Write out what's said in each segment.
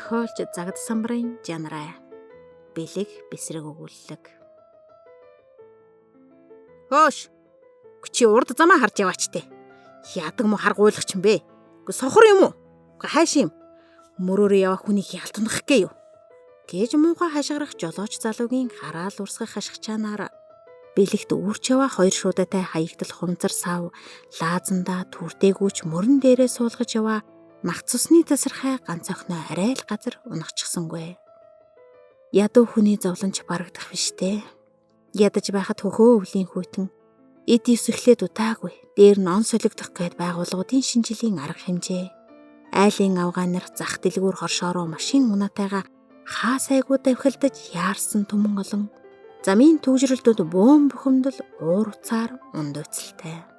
Зохиолч Загд Самбарын Жанрай. Бэлэг бэсрэг өгүүллэг. Хөөш. Чи урд замаа харж яваач те. Яадаг мó харгуйлах ч юм бэ? Үгүй сохор юм уу? Үгүй хайш юм. Мөрөөрөө явах хүнийг ялтнах гээ юу? Гэж муухай хашгирах жолооч залуугийн хараал урсгах хашгичаанаар бэлэгт үүрч яваа хоёр шуудатай хаягдал хумцар сав лаазандаа түрдээгүүч мөрөн дээрээ суулгаж яваа мах цусны тасархай ганц охиноо арай л газар унахчихсангүй. Ядуу хүний зовлонч барагдах биш те. Ядаж байхад хөхөө өвлийн хүйтэн эд ёс эхлээд удаагүй. Дээр нь он солигдох гээд байгууллагуудын шинжилийн арга хэмжээ. Айлын авгаа нар зах дэлгүүр хоршоороо машин унаатайгаа хаа сайгуу давхилдаж яарсан түмэн олон замын түгжрэлтүүд бөөн бухимдал уур уцаар унд уцалтай.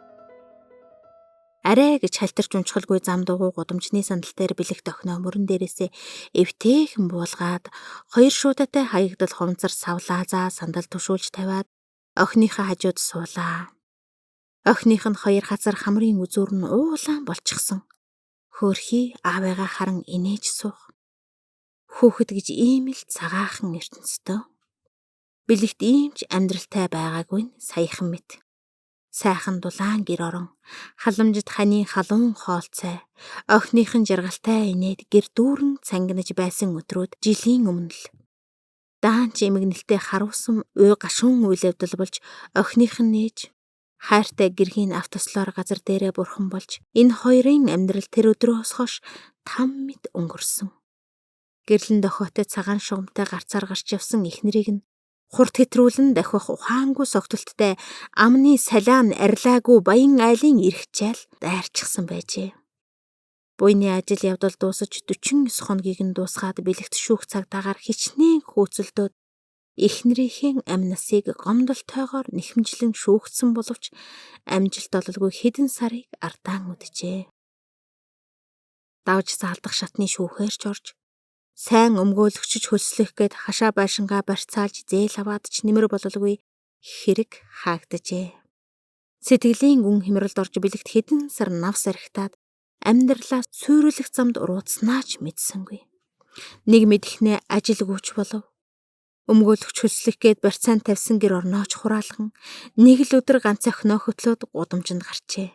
Арай гэж халтарч унчгалгүй зам дугуй гудамжны сандал дээр бэлэгт охиноо мөрөн дээрээсээ эвтэйхэн буулгаад хоёр шуудатай хаягдал хумцар савлаазаа сандал тушуулж тавиад охиныхоо хажууд суулаа. Охиных нь хоёр хазар хамрын үзүүр нь уулаан болчихсон. Хөөрхий аавыгаа харан инээж суух. Хүүхэд гэж ийм л цагаахан ертөнцтэй. Бэлэгт ийм ч амьдралтай байгаагүй нь саяхан мэт. Сайхан дулаан гэр орон, халамжид ханийн халуун хоол цай, охиных нь жаргалтай инээд гэр дүүрэн цангинаж байсан өдрүүд жилийн өмнө л. Даанч эмгэнэлтэй харуулсан уй гашуун үйл явдал болж охиных нь нээж хайртай гэрхийн автослоор газар дээрээ бурхан болж энэ хоёрын амьдрал тэр өдрөөс хойш там мэт өнгөрсөн. Гэрлэн дохиотой цагаан шугамтай гарцаар гарч явсан эхнэрийг нь хурд хэтрүүлэн дахих ухаангүй согтолттой амны салиан арилаагүй баян айлын эрхчаал дайрчихсан байжээ. Буйны ажил явдал дуусаж 49 хоногийг нь дуусгаад бэлэгт шүүх цагтаагаар хичнээн хөөцөлдөөд эхнэрийнхээ амь насыг гомдолтойгоор нэхэмжлэн шүүгдсэн боловч амжилт ололгүй хэдэн сарыг ардаан үджээ. Давж заалдах шатны шүүхээр ч орж сайн өмгөөлөгчөж хөлслөх гээд хашаа байшингаа барьцаалж зээл аваад ч нэмэр бололгүй хэрэг хаагджээ. Сэтгэлийн гүн хямралд орж бэлэгт хэдэн сар навс архитаад амьдралаа сүйрүүлэх замд урууцснаа ч мэдсэнгүй. Нэг мэдэхнээ ажилгүйч болов. Өмгөөлөгч хөлслөх гээд барьцаан тавьсан гэр орнооч хураалган нэг л өдөр ганц охиноо хөтлөөд гудамжинд гарчээ.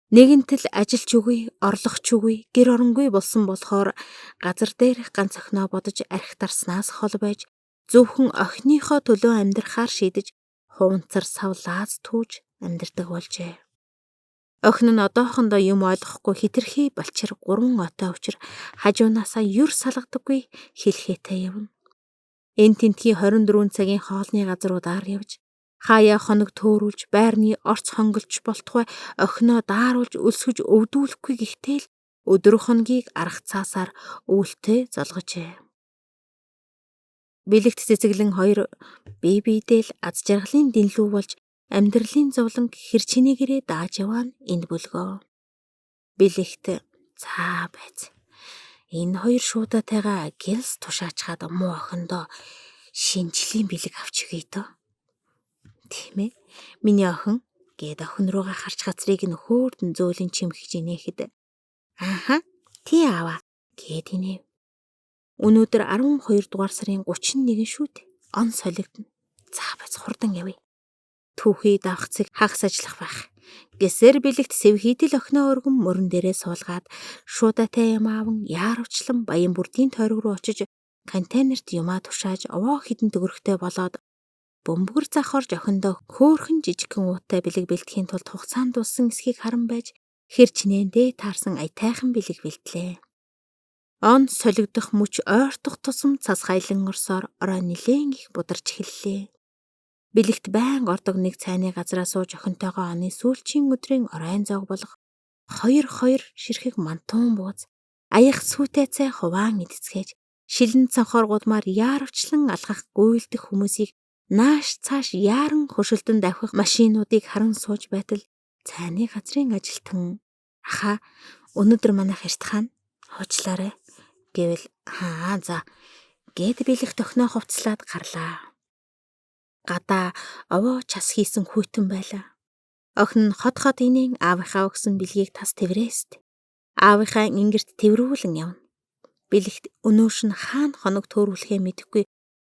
Нэгэнтэл ажилч үгүй, орлогч үгүй, гэр оронгүй болсон болохоор газар дээрх ганц охиноо бодож архи тарснаас хол байж зөвхөн охиныхоо төлөө амьдрахаар шийдэж хуунцар сав лааз түүж амьдрдаг болжээ. Охин нь одоохондоо юм ойлгохгүй хитрхи балчир 3 отой учир хажуунаасаа юр салгадаггүй хэлхээтэй явна. Энэ тентгийн 24 цагийн хоолны газруудаар явж хаяа хоног төөрүүлж байрны орц хонголж болтугай охиноо daarуулж өлсгөж өвдүүлэхгүй гэхдээ л өдөр хоногийг арга цаасаар өвөлтэй золгожээ. Бэлэгт цэцэглэн хоёр бие биедээ л аз жаргалын дэнлүү болж амьдралын зовлон хэр чинээгээрээ дааж яваа нь энд бүлгөө. Бэлэгт цаа байц. Энэ хоёр шуудаатайгаа гэлс тушаачхад муу охиндоо шинжлийн бэлэг авч өгье дөө. Тийм ээ. Миний охин гээд охин руугаа харж хацрыг нь хөөрдөн зөөлөн чимхэж инээхэд ааха тий аава гээд инээв. Өнөөдөр 12 дугаар сарын 31 шүү дээ. Он солигдоно. За бац хурдан явъя. Түүхий давх цэг хагас ажиллах байх. Гэсэр бэлэгт сэвхийдэл охиноо өргөн мөрөн дээрээ суулгаад шуудаатай юм аавн яаравчлан баян бүрдийн тойрог руу очиж контейнерт юмаа тушааж овоо хідэн төгрөгтэй болоод бөмбөгөр зах орж охиндоо хөөхөн жижигхэн уутай бэлэг бэлтгэхийн тулд хугацаанд дууссан эсхийг харан байж хэр чинээндээ таарсан аятайхан бэлэг бэлтлээ. Он солигдох мөч ойртох тусам цас хайлан орсоор орой нилээн их бударч эхэллээ. Бэлэгт байнга ордог нэг цайны газраа сууж охинтойгоо оны сүүлчийн өдрийн оройн зоог болох 2-2 ширхэг мантуун бууз аях сүүтэй цай хуваан идцгээж шилэн цонхоор гудмаар яаравчлан алхах гүйлдэх хүмүүсийг нааш цааш яаран хөшөлдөн давхих машинуудыг харан сууж байтал цайны газрын ажилтан аха өнөөдөр манайх эрт хаана хуучлаарай гэвэл хаа за гэд бэлэх тохиноо хувцлаад гарлаа. Гадаа овоо час хийсэн хүйтэн байлаа. Охин нь хот хот инeen аавынхаа өгсөн бэлгийг тас тэврээст. Аавынхаа ингэрт тэврүүлэн явна. Бэлэгт өнөөш нь хаана хоног төөрүүлэхээ мэдэхгүй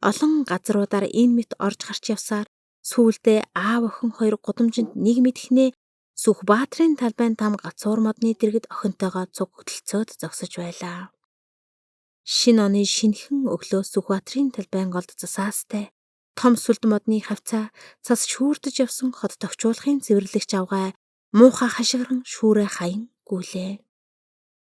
олон газруудаар энэ мэт орж гарч явсаар сүүлдээ аав охин хоёр гудамжинд нэг мэдэхнээ Сүхбаатрын талбайн там гацуур модны дэргэд охинтойгоо цуг хөдөлцөөд зогсож байлаа. Шинэ оны шинэхэн өглөө Сүхбаатрын талбайн голд засаастай том сүлд модны хавцаа цас шүүрдэж явсан хот тохижуулахын цэвэрлэгч авгай муухай хашгиран шүүрээ хаян гүйлээ.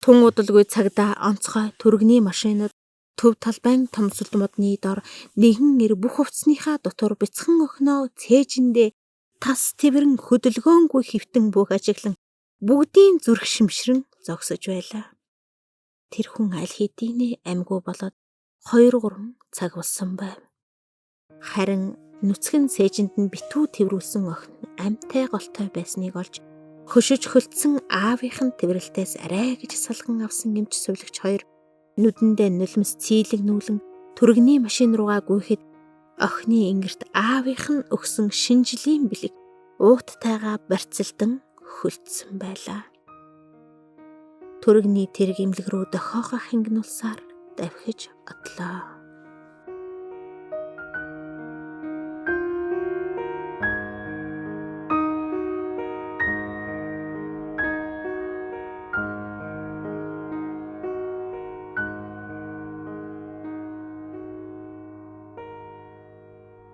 Тун удалгүй цагдаа онцгой түргэний машинууд төв талбайн том сүлд модны дор нэгэн эр бүх хувцсныхаа дотор бяцхан охиноо цээжиндээ тас тэврэн хөдөлгөөнгүй хэвтэн бөөх ажиглан бүгдийн зүрх шимшрэн зогсож байлаа. Тэр хүн аль хэдийнэ амьгүй болоод 2 3 цаг болсон байв. Харин нүцгэн цээжинд нь битүү тэврүүлсэн охин амьтай голтой байсныг олж хөшөж хөлдсөн аавынх нь тэврэлтээс арай гэж салган авсан эмч сувилагч хоёр нүдэндээ нулимс цэелэг нүүлэн түргэний машин руугаа гүйхэд охины ингэрт аавынх нь өгсөн шинэ жилийн бэлэг ууттайгаа барьцалдан хөлдсөн байлаа. Түргэний тэрэг эмнэлэг рүү дохиогоо хингэнүүлсээр давхиж одлоо.